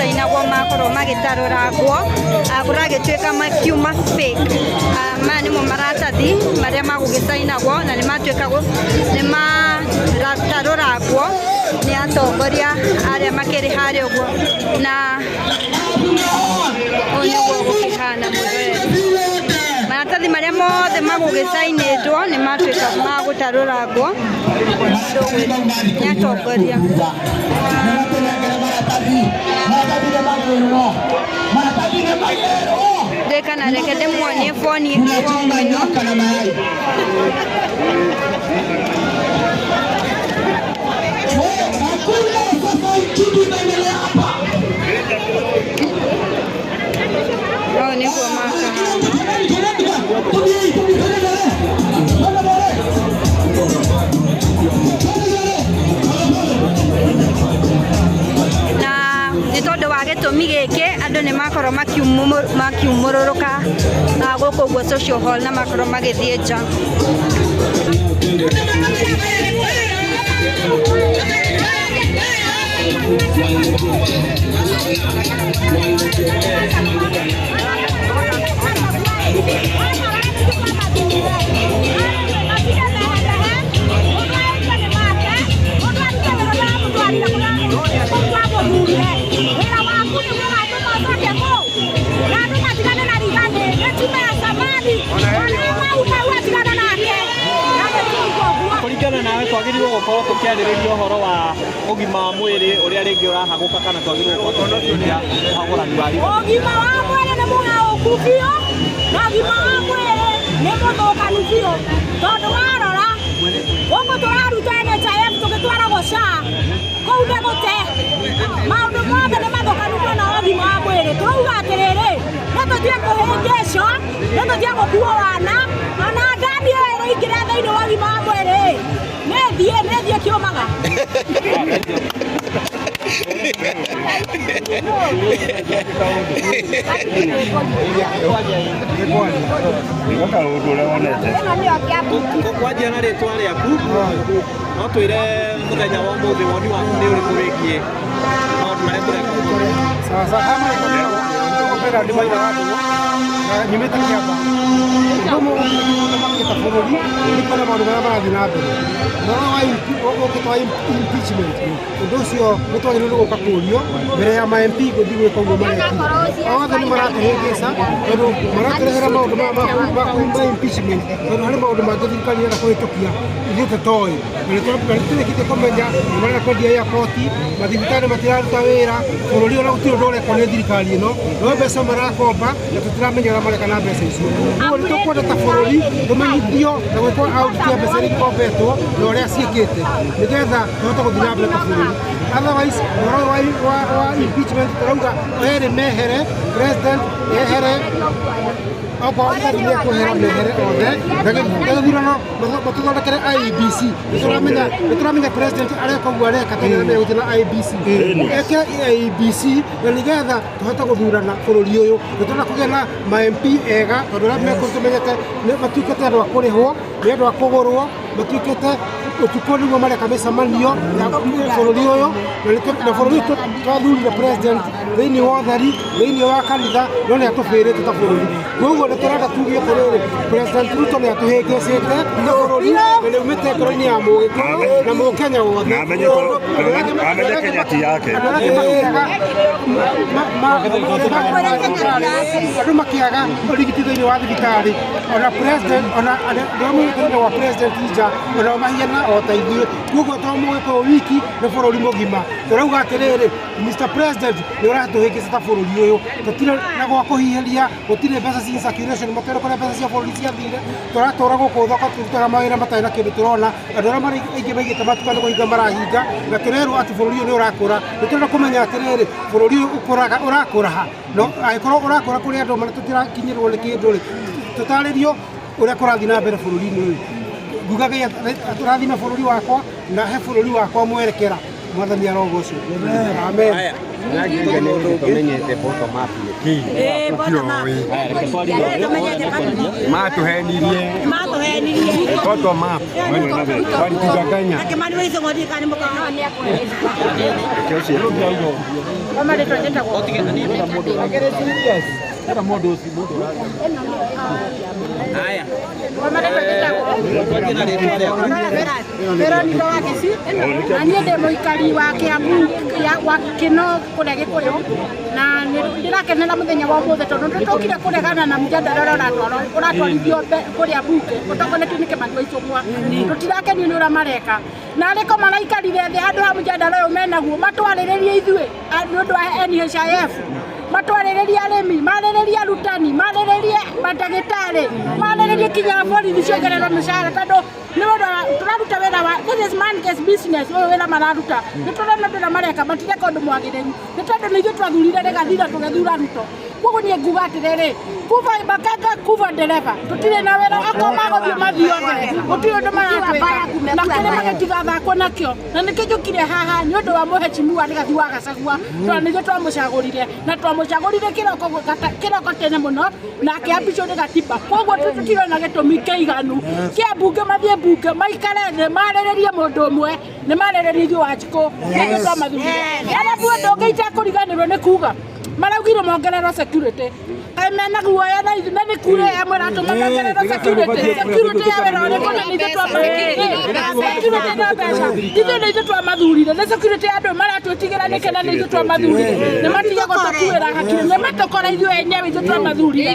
magĩcainagwo makorwo magĩtarũrangwo, kũragĩtuĩka makiuma fake. Maya nĩmo maratathi marĩa magũgĩcainagwo na nĩ matuĩka nĩ matarũrangwo nĩ atongoria arĩa makĩrĩ harĩa ũguo, na ũũ nĩguo gũkĩhana mwĩroreri. Maratathi marĩa mothe magũgĩcainĩtwo nĩ matuĩka ma gũtarũrangwo nĩ atongoria. Ndĩkana reke ndĩmuonie boni fomu ĩno. Ũũ nĩguo makahana. Na nĩ tondũ wa gĩtũmi gĩkĩ andũ nĩ makorwo makiumũrũrũka gũkũ ũguo social hall na makorwo magĩthiĩ nja. Kũringana nawe, twagĩrĩirwo gũkorwo tũkĩarĩrĩria ũhoro wa ũgima wa mwĩrĩ ũrĩa rĩngĩ ũrahagũka, kana twagĩrĩirwo gũkorwo tũkĩarĩrĩria ũhagũrani wa riba? Ũgima wa mwĩrĩ nĩ mũhaũku biũ, na ũgima wa mwĩrĩ nĩ mũthũkanu biũ, tondũ warora gũkũ tũraruta NHIF tũgĩtwaragwo SHA, kũu nĩ gũte maũndũ mothe nĩ mathũkanu mwena wa ũgima wa mwĩrĩ. Tũrauga atĩrĩrĩ, nĩ tũtige kũhĩngĩcwo, nĩ tũtige gũkuo wana, ona ndani ĩyo ĩraingĩra thĩinĩ wa ũgima wa mwĩrĩ nĩ thiĩ nĩ thiĩ kĩũmaga. Kaũndũ ũrĩa wonete. Kwanjia na rĩtwa rĩaku, no twĩre mũthenya wa ũmũthĩ woni waku nĩ ũrĩkũ wĩgiĩ maũndũ marĩa tũreka ũmũthĩ? Sasa kama iko ndĩ maitha wa ndũgũ na nyumĩte Kĩamba. Ũndũ ũmwe ũthamakĩte bũrũri nĩ kuona maũndũ marĩa marathiĩ na mbere. Ũhoro wa ũkĩte wa impeachment, ũndũ ũcio nĩ twagĩrĩirwo nĩ gũka kũrio mbere ya ma MP gũthiĩ gwĩka ũguo marekire. Othe nĩ maratũhĩngĩca tondũ maratũrehera maũndũ maya ma impeachment, tondũ harĩ maũndũ mangĩ thirikari ĩrenda kũhĩtũkia ithuĩ tũtoĩ. Na nĩ tũrĩkĩtie kũmenya nĩ marenda kwendia airport, mathibitarĩ matiraruta wĩra, bũrũri ona gũtirĩ ũndũ ũrekwo nĩ thirikari ĩno, no mbeca marakomba na tũtiramenya ũrĩa mareka na mbeca icio. Koguo nĩ tũkwenda ta bũrũri tũmenyithio na gwĩkwo audit ya mbeca iria ikombetwo na ũrĩa ciĩkĩte, nĩgetha tũhote gũthiĩ na mbere ta bũrũri. Otherwise, ũhoro ũyũ wa impeachment, tũrauga erĩ mehere, president ehere, okorwo Rigathi nĩ ekwehera mehere othe, na gĩthurano matũthondekere IEBC. Nĩ tũramenya president areka ũguo areka tondũ nĩ gũtirĩ na IEBC. Eke IEBC na nĩgetha tũhote gũthurana bũrũri ũyũ. Nĩ tũrenda kũgĩa na ma MP ega, tondũ arĩa mekũu tũmenyete nĩ matuĩkĩte andũ a kũrĩhwo, nĩ andũ a kũgũrwo, matuĩkĩte ũtukũ nĩguo mareka mĩcemanio ya bũrũri ũyũ. Na bũrũri ũyũ twathurire president thĩinĩ wa ũtheri, thĩinĩ wa kanitha, no nĩ atũbĩrĩte ta bũrũri. Koguo nĩ tũrenda tuge atĩrĩrĩ, President Ruto nĩ atũhĩngĩcĩte ta bũrũri, na nĩ aumĩte ngoro-inĩ ya Mũgĩkũyũ na Mũkenya wothe. Na amenye Kenya ti yake. Andũ arĩa makĩaga andũ makĩaga ũrigiti thĩinĩ wa thibitarĩ, ona president, ona arĩa mũrũgamĩrĩri wa president nja, ona mahiana o ta ithuĩ. Koguo to Mũgĩkũyũ wiki, nĩ bũrũri mũgima. Tũrauga atĩrĩrĩ, Mr President, nĩ ũratũhĩngĩca ta bũrũri ũyũ. Tũtirĩ na gwa kũhihĩria, gũtirĩ mbeca ci circulation, matũrĩ kũrĩa mbeca cia bũrũri ciathire. Tũratũra gũkũ thoko tũrutaga mawĩra matarĩ na kĩndũ tũrona. Andũ arĩa marĩ aingĩ maigĩte matuka nĩ kũhinga marahinga, na tũrerwo atĩ bũrũri ũyũ nĩ ũrakũra. Nĩ tũrenda kũmenya atĩrĩrĩ, bũrũri ũyũ ũkũraga ũrakũra ha? No angĩkorwo ũrakũra kũrĩ andũ marĩa tũtirakinyĩrwo nĩ kĩndũ rĩ, tũtarĩrio ũrĩa kũrathiĩ na mbere bũrũri-inĩ ũyũ. Nguga Ngai atũrathime bũrũri wakwa na he bũrũri wakwa mwerekera. Mwathani arogocwo. Amen. Haya. Tumenyete bottom up nĩ kĩ? Matuhenirie bottom up walitudanganya. Haya. Twanjie na rĩtwa rĩaku. Veronica Wageci na niĩ ndĩ mũikari wa Kiambu wa Kĩno kũrĩa Gĩkũyũ na ndĩrakenera mũthenya wa ũmũthĩ tondũ nĩtũkire kũregana na mũjadala ũrĩa ũratwarithio kũrĩa mbunge ũtongoretio nĩ Kĩmani wa Ichung'wa. Tũtirakenio nĩ ũrĩa mareka na arĩko maraikarire thĩ handũ ha mũjadala ũyũ menaguo matwarĩrĩrie ithuĩ nĩ ũndũ wa NHIF, matwarĩrĩrie arĩmi, marĩrĩrie arutani, marĩrĩrie mandagĩtarĩ, marĩrĩrie kinya borithi ciongererwo mĩcara tondũ nĩ ũndũ tũraruta wĩra wa this is man case business ũyũ wĩra mararuta nĩ tũrona ũndũ ũrĩa mareka matireka ũndũ mwagĩrĩru nĩ tondũ nĩ ithuĩ twathurire Rigathi na tũgĩthura Ruto. Koguo niĩ nguga atĩrĩrĩ, kuba makanga kuba ndereba tũtirĩ na wĩra okorwo magũthiĩ mathiĩ othe gũtirĩ ũndũ maratwĩka na kĩrĩma gĩtigathakwo nakĩo na nĩkĩo njũkire haha nĩ ũndũ wa mũhecimiwa Rigathi wa Gachagua tondũ nĩ ithuĩ twamũcagũrire na twamũcagũrire kĩroko tene mũno na akĩambicwo nĩ gatiba. Koguo tũtirona gĩtũmi kĩiganu kĩa mbunge mathiĩ mbunge maikare thĩ marĩrĩrie mũndũ ũmwe nĩ marĩrĩrie ithuĩ Wanjikũ nĩithuĩ twamathurire. Arabu ũndũ ũngĩ itekũriganĩrwo nĩ kuga maraugire mongererwo security kaĩ mena guoya na ithuĩ na nĩ kura ĩmwe ĩratũma mongererwo security security ya wĩra ũrĩkũ na nĩ ithuĩ security na mbeca ithuĩ nĩ ithuĩ twamathurire nĩ security ya andũ maratwĩtigĩra nĩkĩ na nĩ ithuĩ twamathurire nĩ matige gũtũkuĩra hakiri nĩ matũkora ithuĩ enyewe ithuĩ twamathurire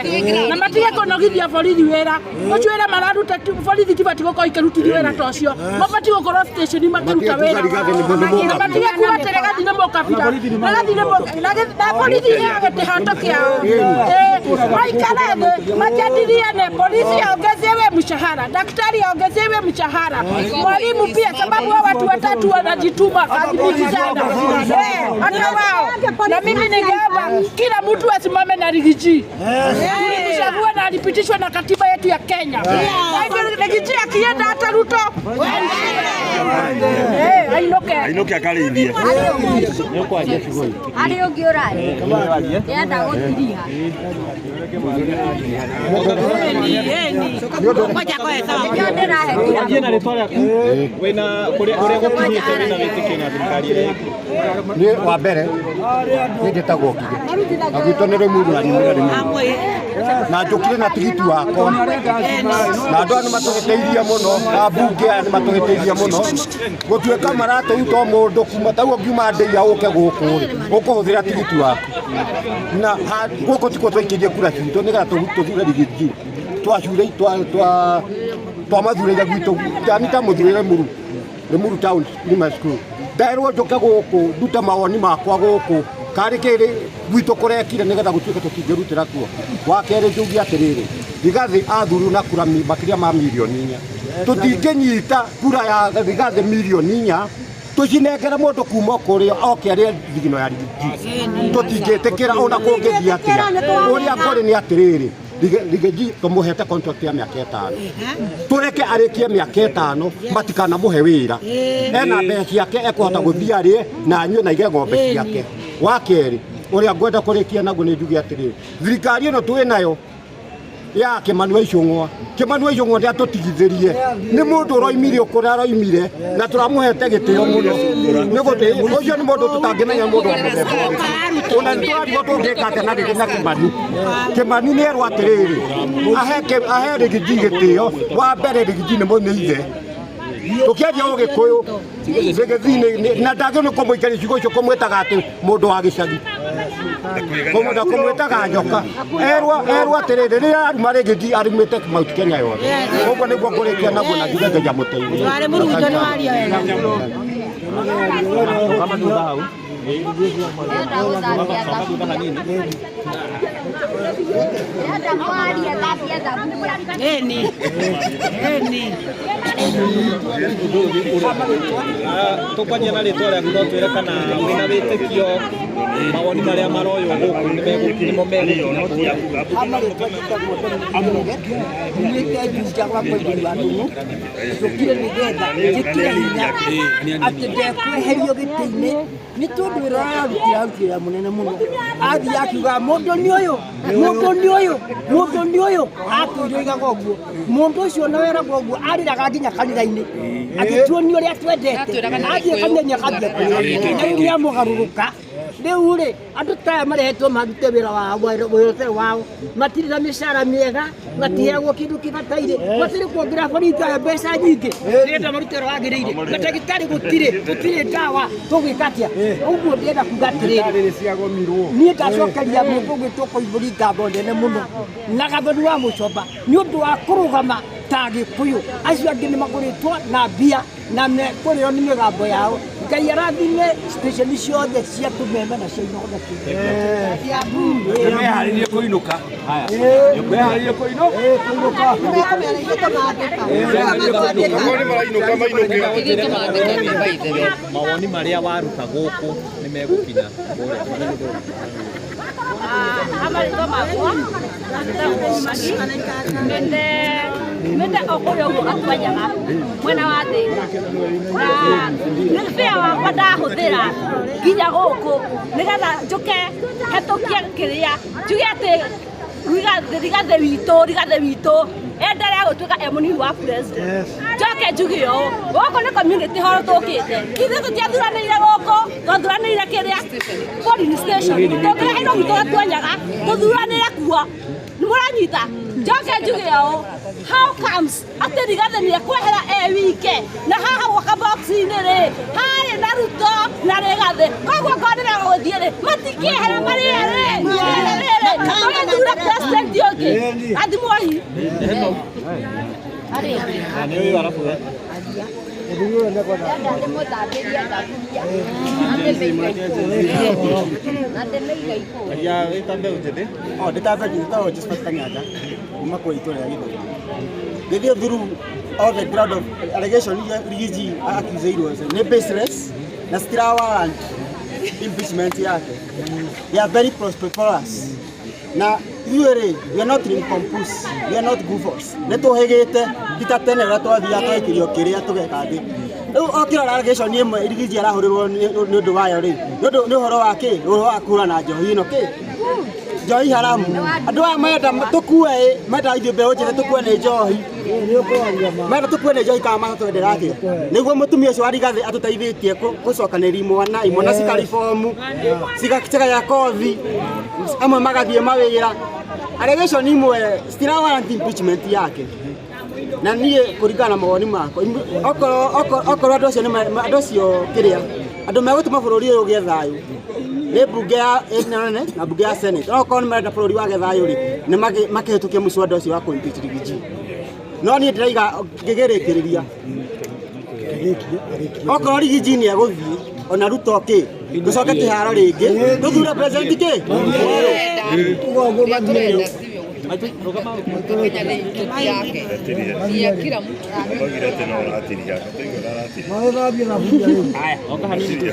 na matige kũnogithia borithi wĩra ũcio wĩra mararuta borithi tibatiĩ gũkorwo ikĩrutithio wĩra ta ũcio mabatiĩ gũkorwo station makĩruta wĩra na matige kuga atĩ Rigathi nĩ mũkabira Rigathi nĩ na borithi ĩheage kĩhoto kĩao maikare thĩ majadiliane, polisi aongezewe mshahara, daktari aongezewe mshahara, mwalimu pia, sababu hao watu watatu wanajituma kazi mingi sana hata wao. Na mimi ningeomba kila mtu asimame na Rigiji, tulimchagua na alipitishwa na katiba yetu ya Kenya. Kwa hivyo Rigiji akienda hata Ruto ainuke Ainuke akarĩithie. Harĩ ũngĩ ũraria ndĩrenda gũtiriha. Twanjie na rĩtwa rĩaku. Wĩna kũrĩa ũrĩa gũkinyĩte wĩna wĩtĩkio na thirikari ĩrĩa ĩkuo. Niĩ wa mbere nĩ njĩtagwo Ngigĩ na gwitũ nĩ Rĩmuru na nyumĩra Rĩmuru na njũkire na tigiti wakwa na andũ aya nĩ matũhĩtĩirie mũno na mbunge aya nĩ matũhĩtĩirie mũno gũtuĩka maratũruta o mũndũ kuma tau ngiuma ndĩia ũke gũkũ rĩ ũkũhũthĩra tigiti waku na gũkũ tikuo twaikĩrie kura citũ nĩgetha tũthure Rigiji twacure twamathurĩire gwitũ tani tamũthurĩire Rĩmuru town Primary School nderwo njũke gũkũ ndute mawoni makwa gũkũ karĩ kĩrĩ gwitũ kũrekire nĩgetha gũtuĩke tũtingĩrutĩra kuo. Wa kerĩ njuge atĩrĩrĩ, Rigathi athurirwo na kura makĩria ma mirioni inya tũtingĩnyita kura ya Rigathi mirioni inya tũcinengere mũndũ kuma kũrĩa oke arĩe thigino ya Rigiji tũtingĩtĩkĩra ona kũngĩthiĩ atĩa. Ũrĩa kũrĩ nĩ atĩrĩrĩ, Rigiji tũmũhete contract ya mĩaka ĩtano tũreke arĩkie mĩaka ĩtano matikanamũhe wĩra ena mbeca ciake ekũhota gũthiĩ arĩe na anyue na aige ng'ombe ciake. Wa kerĩ ũrĩa ngwenda kũrĩkia naguo nĩ njuge atĩrĩrĩ, thirikari ĩno twĩ nayo ya Kĩmani wa Ichung'wa Kĩmani wa Ichung'wa nĩatũtigithĩrie nĩ mũndũ ũroimire kũrĩa aroimire na tũramũhete gĩtĩo mũno ũcio nĩ mũndũ tũtangĩmenya mũndũ wa mũthemba ũrĩkũ ona nĩtũrarigwo tũngĩka atĩa na rĩrĩ na Kĩmani. Kĩmani nĩerwo atĩrĩrĩ ahe Rigiji gĩtĩo wa mbere Rigiji nĩ ithe tũkĩaria ũgĩkũyũ Rigiji na ndagĩrĩirwo nĩ kũmũikaria ciugo icio kũmwĩtaga atĩ mũndũ wa gĩcagi kũmwĩta kũmwĩtaga njoka erwo atĩrĩrĩ rĩrĩa aruma Rigiji arumĩte Mount Kenya yothe ũguo nĩguo ngũrĩkia naguo na njuge Ngai amũteithie. Kama thutha hau. Ndĩrenda gũthambia Coka thutha hanini. Ndĩrenda kwaria thambia thaburia. Tũkwanjia na rĩtwa rĩaku no twĩre kana wĩna wĩtĩkio Mawoni marĩa maroywo gũkũ nĩmo megũkinya kũrĩa. Amarĩtwa njĩtagwo Dominic Njoroge, nyumĩte Juja gwa Koimbũri wa Ndung'u. Njũkire nĩgetha njĩkĩre hinya atĩ ndekweherio gĩtĩ-inĩ nĩ tondũ wĩra ũrĩa ararutire arutire wĩra mũnene mũno. Athiĩ akiuga mũndũ nĩ ũyũ, mũndũ nĩ ũyũ, mũndũ nĩ ũyũ, atũire oigaga ũguo. Mũndũ ũcio na weragwo ũguo arĩraga nginya kanitha-inĩ agĩtuonia ũrĩa twendete, athiĩ kanitha-inĩ akambia kũrĩra, na rĩu nĩ amũgarũrũka. Rĩu rĩ, andũ ta aya marehetwo marute wĩra wao, wĩra ũtarĩ wao, matirĩ na mĩcara mĩega, matiheagwo kĩndũ kĩbataire, matirĩ kuongerera borithi aya mbeca nyingĩ nĩgetha marute ũrĩa wagĩrĩire. Mandagĩtarĩ gũtirĩ, gũtirĩ ndawa, tũgwĩka atĩa? Ũguo ndĩrenda kuga atĩrĩrĩ, niĩ ndacokeria mũndũ ũgwĩtwo Koimbũri ngatho nene mũno na Gathoni wa Mũchomba nĩ ũndũ wa kũrũgama ta Gĩkũyũ. Acio angĩ nĩ magũrĩtwo na mbia na mekũrĩo nĩ mĩgambo yao. Ngai arathime station ciothe cia Tũmeme na cia Inogono TV. Meharĩrie kũinũka. Meharĩrie kũinũka. Mawoni marĩa waruta gũkũ nĩ megũkinya kũrĩa. Amarĩtwa makwa njĩtagwo Magi, nyumĩte nyumĩte o kũrĩa ũguo Gatwanyaga mwena wa Thĩka, na nĩ bĩa wakwa ndahũthĩra nginya gũkũ nĩgetha njũke hetũkie kĩrĩa njuge atĩ Rigathĩ witũ, Rigathĩ witũ endelee gũtuĩka e mũnini wa president. Njoke njuge ũũ, gũkũ nĩ community hall tũkĩte, ithuĩ tũtiathuranĩire gũkũ, twathuranĩire kĩrĩa polling station, tũkĩreherwo gwitũ Gatwanyaga tũthuranĩre kuo, nĩmũranyita? Njoke njuge ũũ, how comes atĩ Rigathĩ nĩekwehera e wike na haha gwaka box-inĩ rĩ harĩ na Ruto na Rigathĩ, koguo ngorwo nĩmegũthiĩ rĩ matingĩehera marĩ erĩ rĩrĩ tũgĩthure president ũngĩ athimwoi. Na nĩ ũyũ arabu we. Aria wĩ ta mbeũ njĩthĩ. Oh, ndĩ ta mbeũ njĩthĩ tagwo Josephat Kang'ata kuma kwĩ itũra rĩa Gĩthũngũ. Ngĩthiĩ through all the ground of allegation iria Rigiji accusĩirwo nĩ baseless na citira warrant impeachment yake. They are very prosperous. Na ithuĩ rĩ, we are not nincompus, we are not goofballs. Nĩ tũhĩgĩte ti ta tene ũrĩa twathiaga tũgaikĩrio kĩrĩa tũgeka thĩ. Rĩu okĩrora allegation ĩmwe Rigiji arahũrĩrwo nĩ ũndũ wayo rĩ, nĩ ũndũ nĩ ũhoro wa kĩ? Ũhoro wa kũhũra na njohi ĩno kĩ? Njohi haramu. Andũ aya marenda tũkue ĩ, marenda ithuĩ mbeũ njĩthĩ tũkue nĩ njohi. Marenda tũkue nĩ njohi kana matatwendera atĩa? Nĩguo mũtumia ũcio wa Rigathĩ atũteithĩtie gũcokanĩria imwana, imwana cikaribomu, cikagaya kothi, amwe magathiĩ mawĩra. Allegation imwe citira warrant impeachment yake. Na niĩ kũringana na mawoni makwa, okorwo andũ acio andũ acio kĩrĩa, andũ megũtũma bũrũri ũyũ ũgĩe thayũ nĩ mbunge ya ĩno nene na mbunge ya Senate. No okorwo nĩ marenda bũrũri wage thayũ rĩ, nĩ makĩhĩtũkie mũswada ũcio wa kũ-impeach Rigiji. No niĩ ndĩraiga ngĩgĩrĩkĩrĩria, okorwo Rigiji nĩ egũthiĩ ona Ruto kĩ, tũcoke kĩharo rĩngĩ tũthure president kĩ. Oigire atĩ no ũratiria, tũigua ũratiria. Haya, oka hanini tu.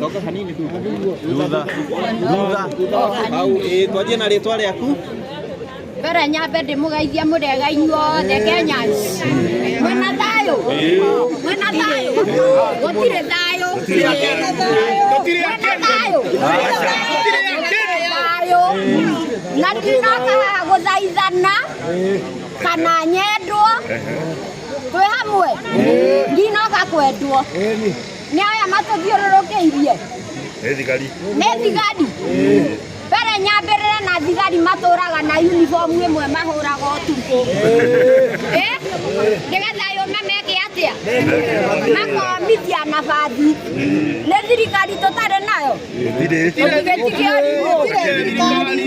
Oka hanini tu. Thutha. Thutha. Hau, ĩ, twanjie na rĩtwa rĩaku. Mbere nyambe ndĩmũgeithie mũrega inyuothe Kenyans. Mwĩna thayũ? Mwĩna thayũ? Gũtirĩ thayũ. Mwĩna thayũ? Thayũ. Na ndinoka haha gũthaithana kana nyendwo. Twĩ hamwe? Ndinoka kwendwo. Nĩ aya matũthiũrũrũkĩirie. Nĩ thigari. Nĩ thigari. Mbere nyambĩrĩre na thigari matũraga na uniform ĩmwe mahũraga ũtukũ. Nĩgetha yũme meke atĩa? Makomithia na bathi. Nĩ thirikari tũtarĩ nayo?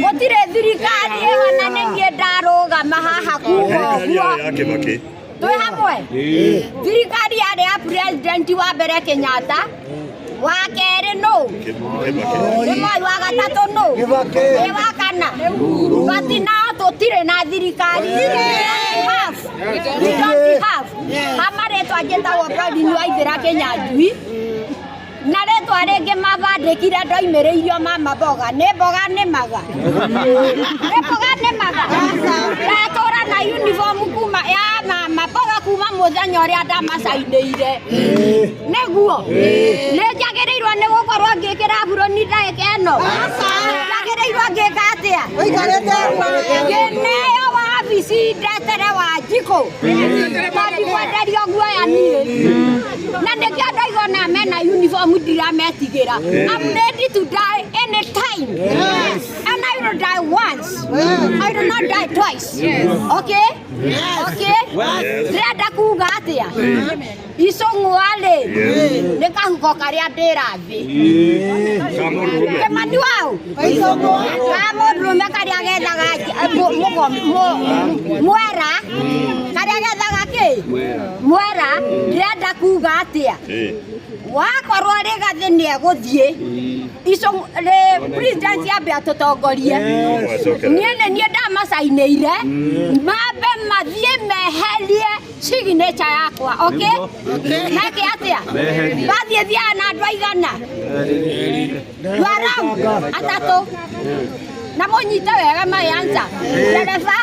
Gũtirĩ thirikari ĩho na nĩ niĩ ndarũgama haha kuga ũguo. Ya Kĩbakĩ. Twĩ hamwe? Thirikari yarĩ ya president wa mbere Kenyatta, wa kerĩ nũ? Nĩ Moi, wa gatatũ nũ? Nĩ wa kana? But now tũtirĩ na thirikari. We don't have. Ha marĩtwa njĩtagwo Pauline Waithĩra Kĩnyanjui. Na rĩtwa rĩngĩ mabandĩkire ndoimĩrĩirio mama mboga nĩ mboga nĩmaga nĩ mboga nĩmaga ndatũra na uniform kuma ya mama mboga kuma mũthenya ũrĩa ndamacainĩire nĩguo nĩ njagĩrĩirwo nĩ gũkorwo ngĩkĩra buroni ndagĩka ĩno njagĩrĩirwo ngĩka atĩa ngĩneo wabici ndetere Wanjikũ tondikwenderio guoya niĩ na nĩkĩo ndoiga ona mena uniform ndirametigĩra. I'm ready to die anytime and I will die once. I will not die twice. Okay? Okay? Ndĩrenda kuga atĩa icũng'wa rĩ nĩ kahuko karĩa ndĩrathĩ Kĩmani wau ka mũndũrũme karĩa gethaga mwera karĩa gethaga kĩ mwera. Ndĩrenda kuga atĩa wakorwo Rigathĩ nĩ egũthiĩ president ambe atũtongorie niĩ nĩ niĩ ndamacainĩire mambe mathiĩ meherie signature yakwa. Okay? Meke atĩa bathiĩ thiaga na andũ aigana you around atatũ na mũnyite wega mayanza ndereba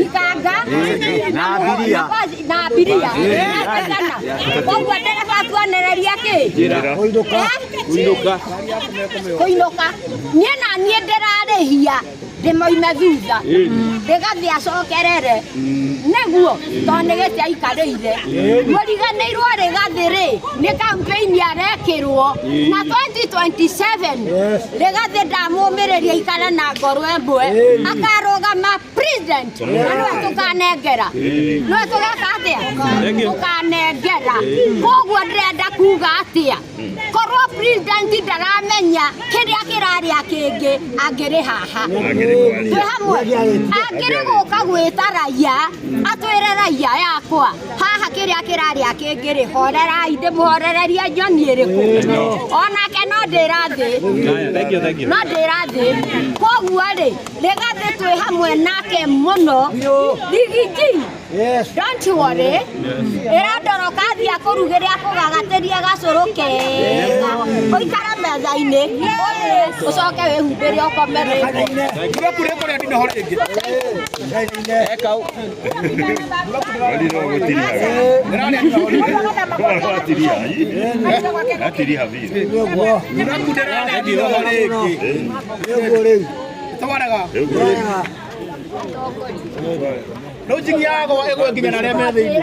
ikanga Na abiria. Na abiria aigana koguo ndereba tuonereria kĩ Kuinũka. Kũinũka niĩ na niĩ ndĩrarĩhia ndĩmoime thutha Rigathĩ acokerere nĩguo tondũ nĩ gĩtĩ aikarĩire mũriganĩirwo Rigathĩ rĩ nĩ campaign arekĩrwo na 2027 Rigathĩ ndamũmĩrĩria ikare na ngoro ĩmwe akarũgama president na nĩwe tũkanengera nĩwe tũgeka atĩa tũkanengera koguo ndĩrenda kuga atĩa korwo president ndaramenya kĩrĩa kĩrarĩa kĩngĩ angĩrĩ haha twĩ hamwe angĩrĩ gũka gwĩta raia atwĩre raia yakwa haha kĩrĩa kĩrarĩa kĩngĩ rĩ horerai ndĩmũhorererie nyoni ĩrĩkũ onake no ndĩrathĩ Thank you, thank you. No ndĩrathĩ koguo rĩ Rigathĩ twĩ hamwe nake mũno Rigiji. Don't worry. Ĩrandoroka thiĩ akũrugĩre akũgagatĩrie gacũrũ kega ũikare metha-inĩ ũrĩe ũcoke wĩhumbĩre ũkome rĩngĩ. Ndigaku rĩkũrĩa ndinoho rĩngĩ. Ekau. Wariro gũtirihaga. Ndĩrarĩa ndinoho rĩngĩ. Watiriha. Atiriha biũ. Ndigaku ndĩrarĩa ndinoho rĩngĩ. Twaraga. Rĩu njigi yagwa ĩgwe nginya na arĩa me thĩinĩ.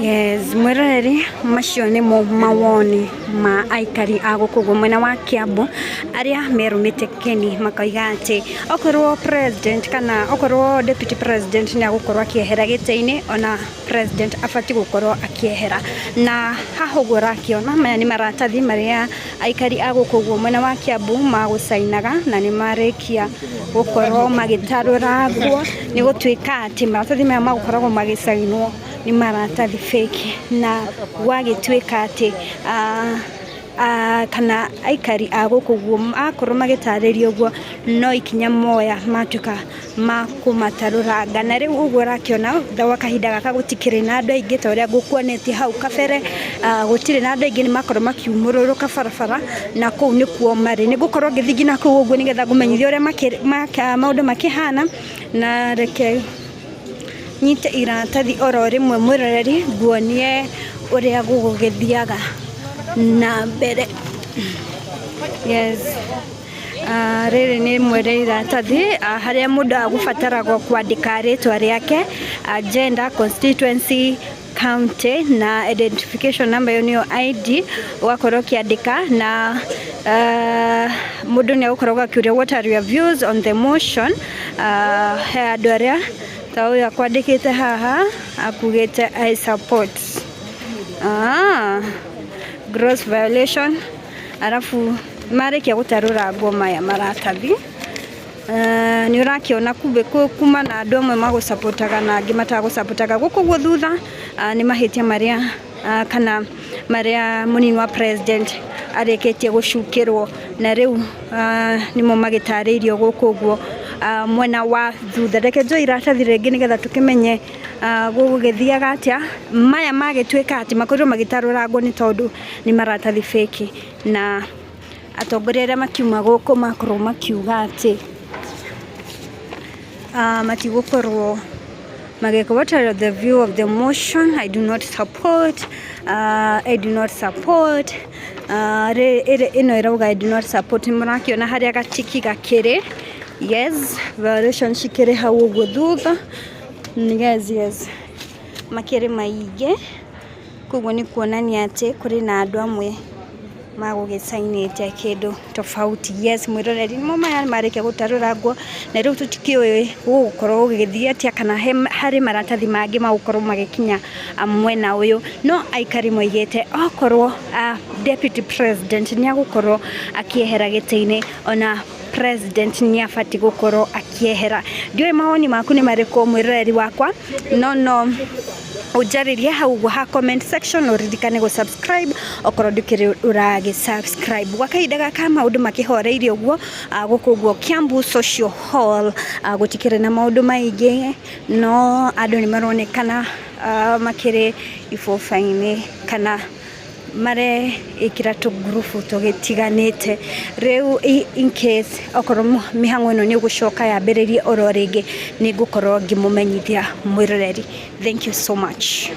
Yes, mwĩroreri macio nĩmo mawoni ma aikari a gũkũ ũguo mwena wa Kiambu arĩa merũmĩte keni makoiga atĩ okorwo president kana okorwo deputy president nĩ agũkorwo akĩehera gĩtĩ-inĩ ona president abatiĩ gũkorwo akĩehera na haha ũguo ũrakĩona maya nĩ maratathi marĩa aikari a gũkũ ũguo mwena wa Kiambu magũcainaga na nĩ marĩkia gũkorwo magĩtarũrangwo nĩ gũtuĩka atĩ maratathi maya magũkoragwo magĩcainwo nĩ maratathi fake na gwagĩtuĩka atĩ kana aikari a gũkũ guo akorwo magĩtarĩrio ũguo no ikinya moya matuĩka ma kũmatarũranga na rĩu ũguo ũrakĩona gwa kahinda gaka gũtikĩrĩ na andũ aingĩ ta ũrĩa ngũkuonetie hau kabere gũtirĩ na andũ aingĩ nĩ makorwo makiumũrũrũka barabara na kũu nĩkuo marĩ nĩ ngũkorwo ngĩthiĩ nginya kũu ũguo nĩgetha ngũmenyithie ũrĩa maũndũ makĩhana na reke nyite iratathi oro rĩmwe mwĩroreri nguonie ũrĩa gũgũgĩthiaga na mbere. Yes. Rĩrĩ nĩ rĩmwe rĩa iratathi harĩa mũndũ agũbataragwo kwandĩka rĩtwa rĩake, gender, constituency, county na identification number ĩyo nĩyo ID ũgakorwo ũkĩandĩka na mũndũ nĩ agũkorwo akĩũria what are your views on the motion. He andũ arĩa ta ũyũ akwandĩkĩte haha akugĩte I support gross violation arabu marĩkia gũtarũrangwo maya maratathi nĩ ũrakĩona kumbe kuma na andũ amwe magũcapotaga na angĩ matagũcapotaga gũkũ guo thutha nĩ mahĩtia marĩa kana marĩa mũnini wa president arĩkĩtie gũcukĩrwo na rĩu nĩmo magĩtarĩirio gũkũ ũguo mwena wa thutha. Reke njoe iratathi rĩngĩ nĩgetha tũkĩmenye Gũgũgĩthiaga atĩa maya magĩtuĩka atĩ makorirwo magĩtarũrangwo nĩ tondũ nĩ maratathi fake, na atongoria arĩa makiuma gũkũ makorwo makiuga atĩ matigũkorwo magĩka. What are the view of the motion? I do not support, I do not support. Ĩno ĩrauga "I do not support". Nĩ mũrakĩona harĩa gatiki gakĩrĩ? Yes, violation cikĩrĩ hau ũguo thutha. Yes, makĩrĩ maingĩ, koguo nĩ kuonania atĩ kũrĩ na andũ amwe magũgĩcainĩte kĩndũ tofauti. Yes, mwĩroreri, nĩmo maya marĩkia gũtarũrangwo, na rĩu tũtikĩũĩ gũgũkorwo gũgĩthiĩ atĩa, kana harĩ maratathi mangĩ magũkorwo magĩkinya mwena ũyũ. No aikari moigĩte okorwo deputy president nĩ agũkorwo akĩehera gĩtĩ-inĩ, ona president nĩ abatiĩ gũkorwo akĩehera. Ndiũĩ mawoni maku nĩ marĩkũ, mwĩroreri wakwa, no ũnjarĩrie hau ũguo ha comment section. Ũririkane gũ subscribe okorwo ndũkĩrĩ ũragĩ subscribe. Gwa kahinda gaka maũndũ makĩhoreire ũguo gũkũ ũguo Kiambu Social Hall, gũtikĩrĩ na maũndũ maingĩ, no andũ nĩ maronekana makĩrĩ ibũba-inĩ kana mareĩkĩra tũngurubu tũgĩtiganĩte. Rĩu in case okorwo mĩhang'o ĩno nĩ ĩgũcoka yambĩrĩrie oro rĩngĩ, nĩ ngũkorwo ngĩmũmenyithia, mwĩroreri. Thank you so much.